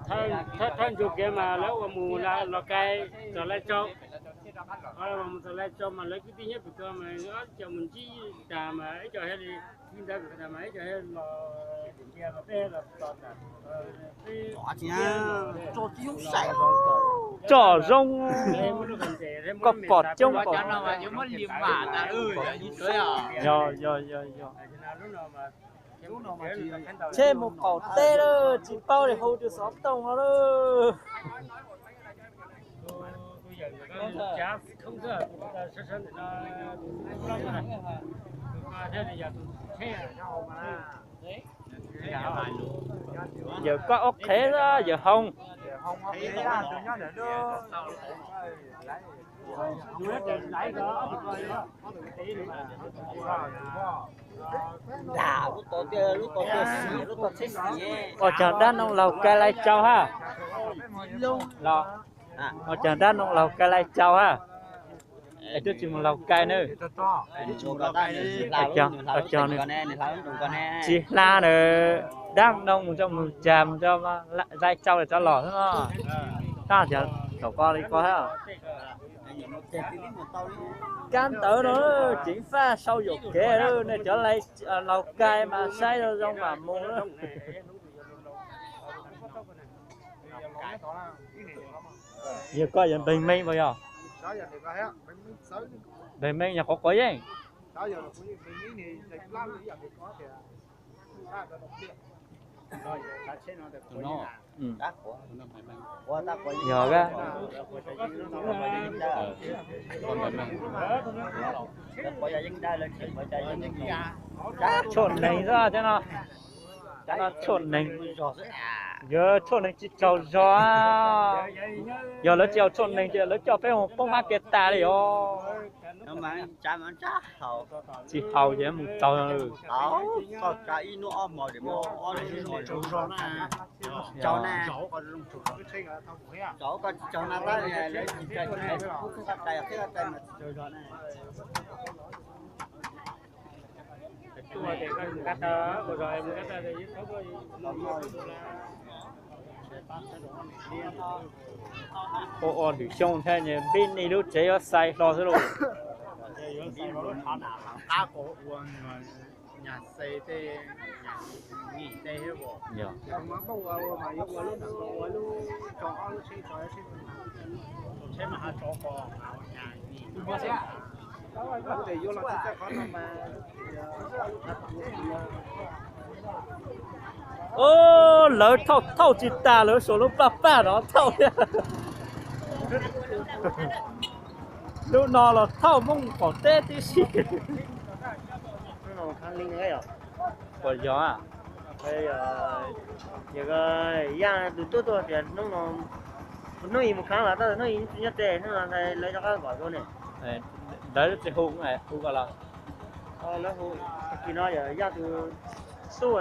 Thawj ntug kev mas lawv ua mus Los Kais txog Lai Châu, mus txog Lai Châu mas lawv kwv tij nyob pem ko mas cov mus ntsib tas mas ib co thiaj li, ib ntawd mas ib co thiaj los, peb los txog tas, tsom zoo, koj pom coob pom. Yog, yog, yog, yog. Tsheb mus qaum teb lawm, tsis paub li hu tus xov tooj no lawm. Yawg koj ua qhev, yawg Hoo. Ua cog dab noog Laug Kais Lai Châu hab. Los, ua cog dab noog Laug Kais Lai Châu hab. Es twb tsis mus Laug Kais nawb. Tsis hla nawb, dab noog mus rau mus cas mus rau Lai Châu los rov los xwb no. Tab cov thaum ko li ko hab. Kab ntawv no ceev faj sau yuam kev, nej cov Laug Kais mas saib zoo zoo mam mus. Yog koj yuav npeeg meej puas yog? Npeeg meej yog quav quav yeej. Yog, tshuaj neeg xwb thiab no. Cov no tshuaj neeg, yuav tshuaj neeg tsis tsaug zog. Yog lawv tsis haus tshuaj neeg ces lawv coj peb mus poob mab kev tas li os. Tsis haus ces mus tsaug. Ua ua lwm xyoo thiab, npib nej lub tsev yuav xais hlo xwb lauj. Lawv thauj thauj tsis tas, lawv suav lub paj paj no thauj thiab. Lub no los thauj Hmoob qaum teb tib si. Puas yog? Yog, yaj tus tub tuaj tias hnub no, hnub ib mus khaav los tab sis hnub ib tsis nyob tsev, hnub no lawv rov qab kom rau ne. Lawv tsis hu, hu ko los. Lawv hu, tag kis no yog yaj tus tub